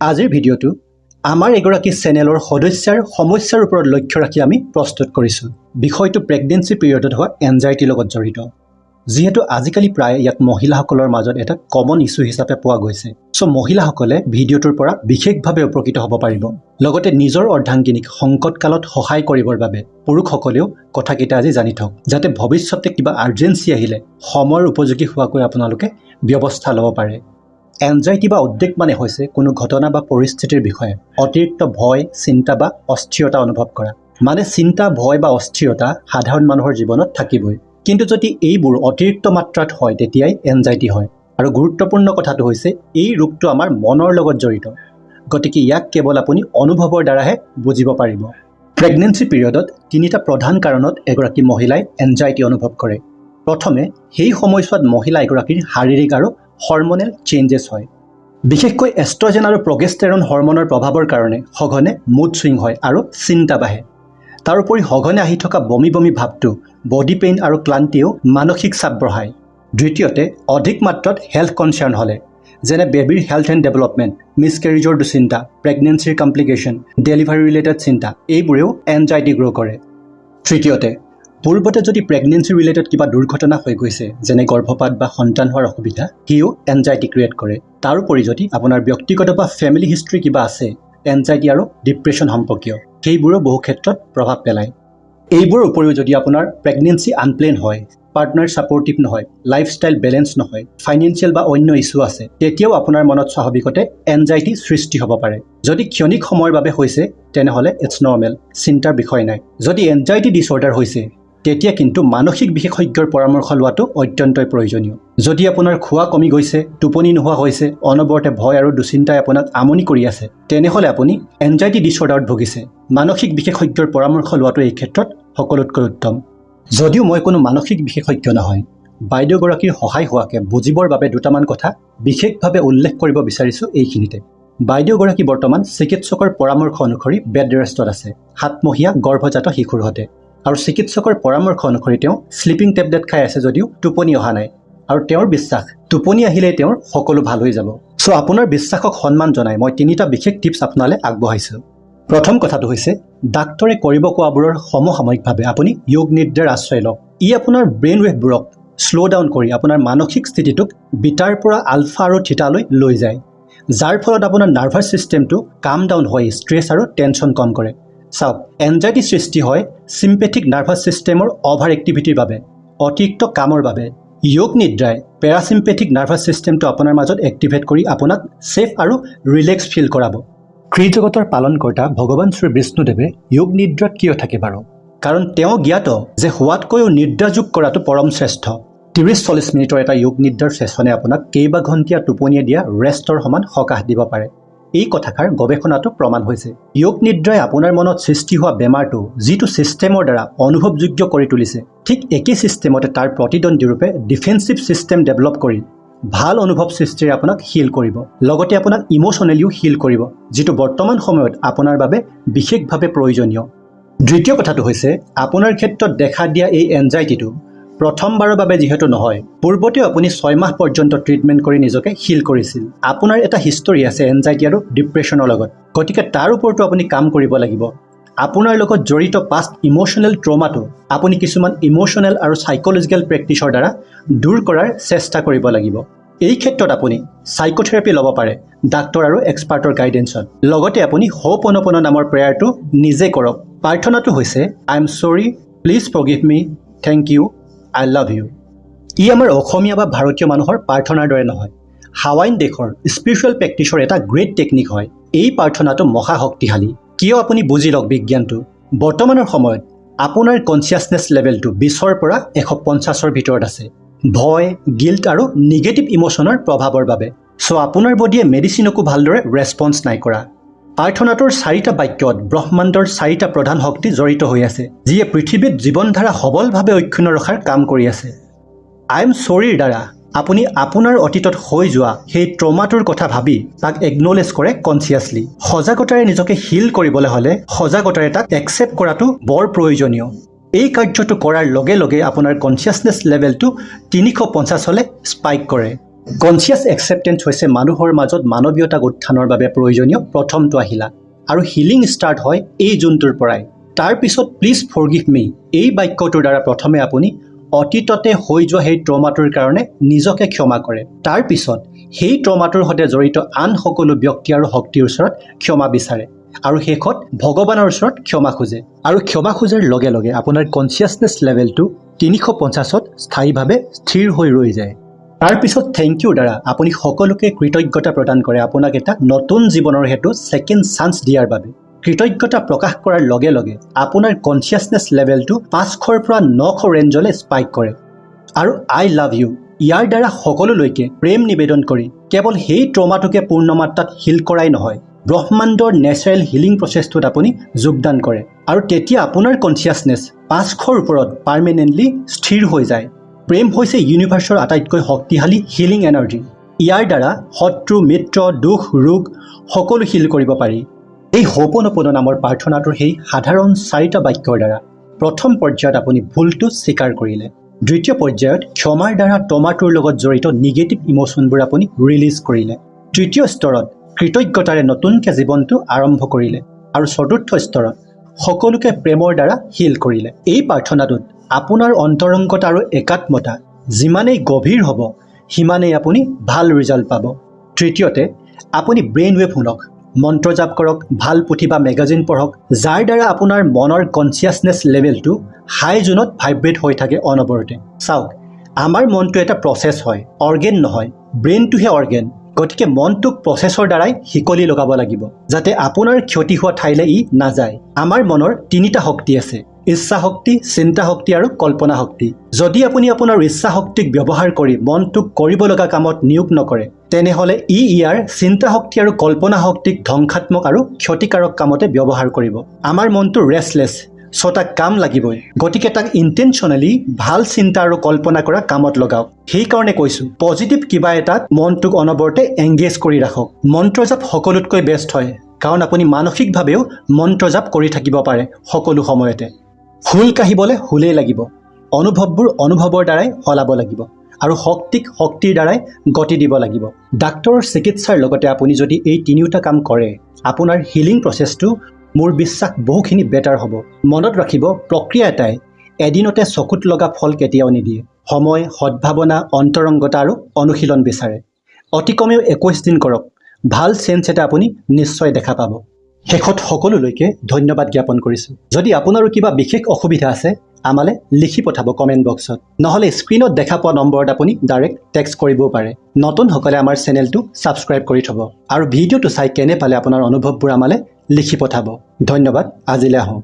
আজিৰ ভিডিঅ'টো আমাৰ এগৰাকী চেনেলৰ সদস্যাৰ সমস্যাৰ ওপৰত লক্ষ্য ৰাখি আমি প্ৰস্তুত কৰিছোঁ। বিষয়টো প্ৰেগনেঞ্চি পিৰিয়ডত হোৱা এনজাইটিৰ লগত জড়িত। যিহেতু আজিকালি প্ৰায় ইয়াক মহিলাসকলৰ মাজত এটা কমন ইছ্যু হিচাপে পোৱা গৈছে, চ' মহিলাসকলে ভিডিঅ'টোৰ পৰা বিশেষভাৱে উপকৃত হ'ব পাৰিব। লগতে নিজৰ অৰ্ধাংগিনীক সংকটকালত সহায় কৰিবৰ বাবে পুৰুষসকলেও কথাকেইটা আজি জানি থওক, যাতে ভৱিষ্যতে কিবা আৰ্জেঞ্চি আহিলে সময়ৰ উপযোগী হোৱাকৈ আপোনালোকে ব্যৱস্থা ল'ব পাৰে। এনজাইটি বা উদ্বেগ মানে হৈছে কোনো ঘটনা বা পৰিস্থিতিৰ বিষয়ে অতিৰিক্ত ভয়, চিন্তা বা অস্থিৰতা অনুভৱ কৰা। মানে চিন্তা, ভয় বা অস্থিৰতা সাধাৰণ মানুহৰ জীৱনত থাকিবই, কিন্তু যদি এইবোৰ অতিৰিক্ত মাত্ৰাত হয়, তেতিয়াই এনজাইটি হয়। আৰু গুৰুত্বপূৰ্ণ কথাটো হৈছে, এই ৰোগটো আমাৰ মনৰ লগত জড়িত, গতিকে ইয়াক কেৱল আপুনি অনুভৱৰ দ্বাৰাহে বুজিব পাৰিব। প্ৰেগনেঞ্চি পিৰিয়ডত তিনিটা প্ৰধান কাৰণত এগৰাকী মহিলাই এনজাইটি অনুভৱ কৰে। প্ৰথমে, সেই সময়ছোৱাত মহিলা এগৰাকীৰ শাৰীৰিক আৰু হৰমনেল চেঞ্জেছ হয়। বিশেষকৈ এষ্ট্ৰজেন আৰু প্ৰগেষ্টেৰন হৰমনৰ প্ৰভাৱৰ কাৰণে সঘনে মুড চুইং হয় আৰু চিন্তা বাঢ়ে। তাৰোপৰি সঘনে আহি থকা বমি বমি ভাৱটো, বডি পেইন আৰু ক্লান্তিয়েও মানসিক চাপ বঢ়ায়। দ্বিতীয়তে, অধিক মাত্ৰাত হেল্থ কনচাৰ্ণ হ'লে, যেনে বেবীৰ হেল্থ এণ্ড ডেভেলপমেণ্ট, মিছকেৰিজৰ দুশ্চিন্তা, প্ৰেগনেঞ্চিৰ কমপ্লিকেশ্যন, ডেলিভাৰী ৰিলেটেড চিন্তা, এইবোৰেও এনজাইটি গ্ৰ' কৰে। তৃতীয়তে, পূৰ্বতে যদি প্ৰেগনেঞ্চি ৰিলেটেড কিবা দুৰ্ঘটনা হৈ গৈছে, যেনে গৰ্ভপাত বা সন্তান হোৱাৰ অসুবিধা, সিও এনজাইটি ক্ৰিয়েট কৰে। তাৰোপৰি যদি আপোনাৰ ব্যক্তিগত বা ফেমিলি হিষ্ট্ৰী কিবা আছে এনজাইটি আৰু ডিপ্ৰেশ্যন সম্পৰ্কীয়, সেইবোৰেও বহু ক্ষেত্ৰত প্ৰভাৱ পেলায়। এইবোৰৰ উপৰিও যদি আপোনাৰ প্ৰেগনেঞ্চি আনপ্লেন হয়, পাৰ্টনাৰ ছাপৰ্টিভ নহয়, লাইফষ্টাইল বেলেঞ্চ নহয়, ফাইনেন্সিয়েল বা অন্য ইছ্যু আছে, তেতিয়াও আপোনাৰ মনত স্বাভাৱিকতে এনজাইটি সৃষ্টি হ'ব পাৰে। যদি ক্ষণিক সময়ৰ বাবে হৈছে, তেনেহ'লে it's normal, চিন্তাৰ বিষয় নাই। যদি এনজাইটি ডিছঅৰ্ডাৰ হৈছে, তেতিয়া কিন্তু মানসিক বিশেষজ্ঞৰ পৰামৰ্শ লোৱাটো অত্যন্তই প্ৰয়োজনীয়। যদি আপোনাৰ খোৱা কমি গৈছে, টোপনি নোহোৱা হৈছে, অনবৰতে ভয় আৰু দুশ্চিন্তাই আপোনাক আমনি কৰি আছে, তেনেহ'লে আপুনি এনজাইটি ডিছঅৰ্ডাৰত ভুগিছে। মানসিক বিশেষজ্ঞৰ পৰামৰ্শ লোৱাটো এই ক্ষেত্ৰত সকলোতকৈ উত্তম। যদিও মই কোনো মানসিক বিশেষজ্ঞ নহয়, বাইদেউগৰাকীৰ সহায় হোৱাকৈ বুজিবৰ বাবে দুটামান কথা বিশেষভাৱে উল্লেখ কৰিব বিচাৰিছোঁ এইখিনিতে। বাইদেউগৰাকী বৰ্তমান চিকিৎসকৰ পৰামৰ্শ অনুসৰি বেড ৰেষ্টত আছে 7মহীয়া গৰ্ভজাত শিশুৰ সৈতে, আৰু চিকিৎসকৰ পৰামৰ্শ অনুসৰি তেওঁ শ্লিপিং টেবলেট খাই আছে যদিও টোপনি অহা নাই, আৰু তেওঁৰ বিশ্বাস টোপনি আহিলেই তেওঁৰ সকলো ভাল হৈ যাব। চ' আপোনাৰ বিশ্বাসক সন্মান জনাই মই তিনিটা বিশেষ টিপছ আপোনালৈ আগবঢ়াইছোঁ। প্ৰথম কথাটো হৈছে, ডাক্তৰে কৰিব কোৱাবোৰৰ সমসাময়িকভাৱে আপুনি যোগ নিদ্ৰাৰ আশ্ৰয় লওক। ই আপোনাৰ ব্ৰেইন ৱেভবোৰক শ্ল' ডাউন কৰি আপোনাৰ মানসিক স্থিতিটোক বিটাৰ পৰা আলফা আৰু থিতালৈ লৈ যায়, যাৰ ফলত আপোনাৰ নাৰ্ভাছ ছিষ্টেমটো কাম ডাউন হৈ ষ্ট্ৰেছ আৰু টেনশ্যন কম কৰে। চাওক, এনজাইটি সৃষ্টি হয় চিম্পেথিক নাৰ্ভাছ ছিষ্টেমৰ অভাৰ এক্টিভিটিৰ বাবে, অতিৰিক্ত কামৰ বাবে। যোগ নিদ্ৰাই পেৰাচিম্পেথিক নাৰ্ভাছ ছিষ্টেমটো আপোনাৰ মাজত এক্টিভেট কৰি আপোনাক ছেফ আৰু ৰিলেক্স ফিল কৰাব। ত্ৰিজগতৰ পালনকৰ্তা ভগৱান শ্ৰী বিষ্ণুদেৱে যোগ নিদ্ৰাত কিয় থাকে বাৰু? কাৰণ তেওঁ জ্ঞাত যে শোৱাতকৈও নিদ্ৰাযোগ কৰাটো পৰম শ্ৰেষ্ঠ। 30-40 মিনিটৰ এটা যোগ নিদ্ৰাৰ ছেছনে আপোনাক কেইবা ঘণ্টীয়া টোপনিয়ে দিয়া ৰেষ্টৰ সমান সকাহ দিব পাৰে। এই কথাষাৰ গৱেষণাতো প্ৰমাণ হৈছে। যোগ নিদ্ৰাই আপোনাৰ মনত সৃষ্টি হোৱা বেমাৰটো যিটো ছিষ্টেমৰ দ্বাৰা অনুভৱযোগ্য কৰি তুলিছে, ঠিক একে ছিষ্টেমতে তাৰ প্ৰতিদ্বন্দ্বীৰূপে ডিফেন্সিভ ছিষ্টেম ডেভেলপ কৰি ভাল অনুভৱ সৃষ্টিৰে আপোনাক হিল কৰিব, লগতে আপোনাক ইম'চনেলিও হিল কৰিব, যিটো বৰ্তমান সময়ত আপোনাৰ বাবে বিশেষভাৱে প্ৰয়োজনীয়। দ্বিতীয় কথাটো হৈছে, আপোনাৰ ক্ষেত্ৰত দেখা দিয়া এই এনজাইটিটো প্ৰথমবাৰৰ বাবে যিহেতু নহয়, পূৰ্বতেও আপুনি 6 মাহ পৰ্যন্ত ট্ৰিটমেণ্ট কৰি নিজকে হিল কৰিছিল। আপোনাৰ এটা হিষ্টৰী আছে এনজাইটি আৰু ডিপ্ৰেশ্যনৰ লগত, গতিকে তাৰ ওপৰতো আপুনি কাম কৰিব লাগিব। আপোনাৰ লগত জড়িত পাষ্ট ইম'চনেল ট্ৰমাটো আপুনি কিছুমান ইম'চনেল আৰু চাইক'লজিকেল প্ৰেক্টিছৰ দ্বাৰা দূৰ কৰাৰ চেষ্টা কৰিব লাগিব। এই ক্ষেত্ৰত আপুনি চাইক'থেৰাপি ল'ব পাৰে ডাক্তৰ আৰু এক্সপাৰ্টৰ গাইডেঞ্চত। লগতে আপুনি হো'অপ'ন'প'ন' নামৰ প্ৰেয়াৰটো নিজে কৰক। প্ৰাৰ্থনাটো হৈছে, "I am sorry, please forgive me, thank you, I love you." ই আমাৰ অসমীয়া বা ভাৰতীয় মানুহৰ প্ৰাৰ্থনাৰ দৰে নহয়, হাৱাইন দেশৰ স্পিৰিচুৱেল প্ৰেক্টিছৰ এটা গ্ৰেট টেকনিক হয়। এই প্ৰাৰ্থনাটো মহা শক্তিশালী। কিয়, আপুনি বুজি লওক বিজ্ঞানটো। বৰ্তমানৰ সময়ত আপোনাৰ কনচিয়াছনেছ লেভেলটো 20ৰ পৰা 150ৰ ভিতৰত আছে, ভয়, গিল্ট আৰু নিগেটিভ ইম'চনৰ প্ৰভাৱৰ বাবে। চ' আপোনাৰ বডিয়ে মেডিচিনকো ভালদৰে ৰেছপন্স নাই কৰা। প্ৰাৰ্থনাটোৰ চাৰিটা বাক্যত ব্ৰহ্মাণ্ডৰ চাৰিটা প্ৰধান শক্তি জড়িত হৈ আছে, যিয়ে পৃথিৱীত জীৱনধাৰা সবলভাৱে অক্ষুণ্ণ ৰখাৰ কাম কৰি আছে। I am চৰিৰ দ্বাৰা আপুনি আপোনাৰ অতীতত হৈ যোৱা সেই ট্ৰমাটোৰ কথা ভাবি তাক একনলেজ কৰে কনচিয়াছলি। সজাগতাৰে নিজকে হিল কৰিবলৈ হ'লে সজাগতাৰে তাক একচেপ্ট কৰাটো বৰ প্ৰয়োজনীয়। এই কাৰ্যটো কৰাৰ লগে লগে আপোনাৰ কনচিয়াছনেছ লেভেলটো 350লৈ স্পাইক কৰে। কনচিয়াছ একচেপ্টেঞ্চ হৈছে মানুহৰ মাজত মানৱীয়তাক উত্থানৰ বাবে প্ৰয়োজনীয় প্ৰথমটো আহিলা আৰু হিলিং ষ্টাৰ্ট হয় এই জোনটোৰ পৰাই। তাৰপিছত "Please forgive me" এই বাক্যটোৰ দ্বাৰা প্ৰথমে আপুনি অতীততে হৈ যোৱা সেই ট্ৰমাটোৰ কাৰণে নিজকে ক্ষমা কৰে। তাৰপিছত সেই ট্ৰমাটোৰ সৈতে জড়িত আন সকলো ব্যক্তি আৰু শক্তিৰ ওচৰত ক্ষমা বিচাৰে আৰু শেষত ভগৱানৰ ওচৰত ক্ষমা খোজে। আৰু ক্ষমা খোজাৰ লগে লগে আপোনাৰ কনচিয়াছনেছ লেভেলটো 350ত স্থায়ীভাৱে স্থিৰ হৈ ৰৈ যায়। তাৰপিছত thank ইউৰ দ্বাৰা আপুনি সকলোকে কৃতজ্ঞতা প্ৰদান কৰে, আপোনাক এটা নতুন জীৱনৰ হেতু ছেকেণ্ড চান্স দিয়াৰ বাবে। কৃতজ্ঞতা প্ৰকাশ কৰাৰ লগে লগে আপোনাৰ কনচিয়াছনেছ লেভেলটো 500ৰ পৰা 900 ৰেঞ্জলৈ স্পাইক কৰে। আৰু "I love you" ইয়াৰ দ্বাৰা সকলোলৈকে প্ৰেম নিবেদন কৰি কেৱল সেই ট্ৰমাটোকে পূৰ্ণমাত্ৰাত হিল কৰাই নহয়, ব্ৰহ্মাণ্ডৰ নেচাৰেল হিলিং প্ৰচেছটোত আপুনি যোগদান কৰে আৰু তেতিয়া আপোনাৰ কনচিয়াছনেছ 500ৰ ওপৰত পাৰ্মানেণ্টলি স্থিৰ হৈ যায়। প্ৰেম হৈছে ইউনিভাৰ্ছৰ আটাইতকৈ শক্তিশালী হিলিং এনাৰ্জি। ইয়াৰ দ্বাৰা শত্ৰু, মিত্ৰ, দুখ, ৰোগ সকলো হিল কৰিব পাৰি। এই হোপনপন নামৰ প্ৰাৰ্থনাটোৰ সেই সাধাৰণ চাৰিটা বাক্যৰ দ্বাৰা প্ৰথম পৰ্যায়ত আপুনি ভুলটো স্বীকাৰ কৰিলে, দ্বিতীয় পৰ্যায়ত ক্ষমাৰ দ্বাৰা ট্ৰমাটোৰ লগত জড়িত নিগেটিভ ইম'শ্যনবোৰ আপুনি ৰিলিজ কৰিলে, তৃতীয় স্তৰত কৃতজ্ঞতাৰে নতুনকৈ জীৱনটো আৰম্ভ কৰিলে আৰু চতুৰ্থ স্তৰত সকলোকে প্ৰেমৰ দ্বাৰা হিল কৰিলে। এই প্ৰাৰ্থনাটোত আপোনাৰ অন্তৰংগতা আৰু একাত্মতা যিমানেই গভীৰ হ'ব, সিমানেই আপুনি ভাল ৰিজাল্ট পাব। তৃতীয়তে, আপুনি ব্ৰেইন ৱেভ শুনক, মন্ত্ৰ জাপ কৰক, ভাল পুথি বা মেগাজিন পঢ়ক, যাৰ দ্বাৰা আপোনাৰ মনৰ কনচিয়াছনেছ লেভেলটো হাই জোনত ভাইব্ৰেট হৈ থাকে অনবৰতে। চাওক, আমাৰ মনটো এটা প্ৰচেছ হয়, অৰ্গেন নহয়। ব্ৰেইনটোহে অৰ্গেন। গতিকে মনটোক প্ৰচেছৰ দ্বাৰাই শিকলি লগাব লাগিব, যাতে আপোনাৰ ক্ষতি হোৱা ঠাইলৈ ই নাযায়। আমাৰ মনৰ তিনিটা শক্তি আছে: ইচ্ছা শক্তি, চিন্তা শক্তি আৰু কল্পনা শক্তি। যদি আপুনি আপোনাৰ ইচ্ছা শক্তিক ব্যৱহাৰ কৰি মনটোক কৰিব লগা কামত নিয়োগ নকৰে, তেনেহ'লে ই ইয়াৰ চিন্তা শক্তি আৰু কল্পনা শক্তিক ধ্বংসাত্মক আৰু ক্ষতিকাৰক কামতে ব্যৱহাৰ কৰিব। আমাৰ মনটো ৰেষ্টলেছ, চ' তাক কাম লাগিবই। গতিকে তাক ইণ্টেনশ্যনেলি ভাল চিন্তা আৰু কল্পনা কৰা কামত লগাওক। সেইকাৰণে কৈছোঁ, পজিটিভ কিবা এটাত মনটোক অনবৰতে এংগেজ কৰি ৰাখক। মন্ত্ৰজাপ সকলোতকৈ বেষ্ট হয়, কাৰণ আপুনি মানসিকভাৱেও মন্ত্ৰজাপ কৰি থাকিব পাৰে সকলো সময়তে। হুল কাঢ়িবলৈ হুলেই লাগিব, অনুভৱবোৰ অনুভৱৰ দ্বাৰাই সলাব লাগিব আৰু শক্তিক শক্তিৰ দ্বাৰাই গতি দিব লাগিব। ডাক্তৰৰ চিকিৎসাৰ লগতে আপুনি যদি এই তিনিওটা কাম কৰে, আপোনাৰ হিলিং প্ৰচেছটো মোৰ বিশ্বাস বহুখিনি বেটাৰ হ'ব। মনত ৰাখিব, প্ৰক্ৰিয়া এটাই এদিনতে চকুত লগা ফল কেতিয়াও নিদিয়ে। সময়, সদ্ভাৱনা, অন্তৰংগতা আৰু অনুশীলন বিচাৰে। অতি কমেও 21 দিন কৰক, ভাল চেঞ্জ এটা আপুনি নিশ্চয় দেখা পাব। শেষত সকলোলৈকে ধন্যবাদ জ্ঞাপন কৰিছোঁ। যদি আপোনাৰো কিবা বিশেষ অসুবিধা আছে, আমালৈ লিখি পঠাব কমেণ্ট বক্সত, নহ'লে স্ক্ৰীণত দেখা পোৱা নম্বৰত আপুনি ডাইৰেক্ট টেক্সট কৰিবও পাৰে। নতুনসকলে আমাৰ চেনেলটো ছাবস্ক্ৰাইব কৰি থ'ব আৰু ভিডিঅ'টো চাই কেনে পালে আপোনাৰ অনুভৱবোৰ আমালৈ লিখি পঠাব। ধন্যবাদ, আজিলৈ আহোঁ।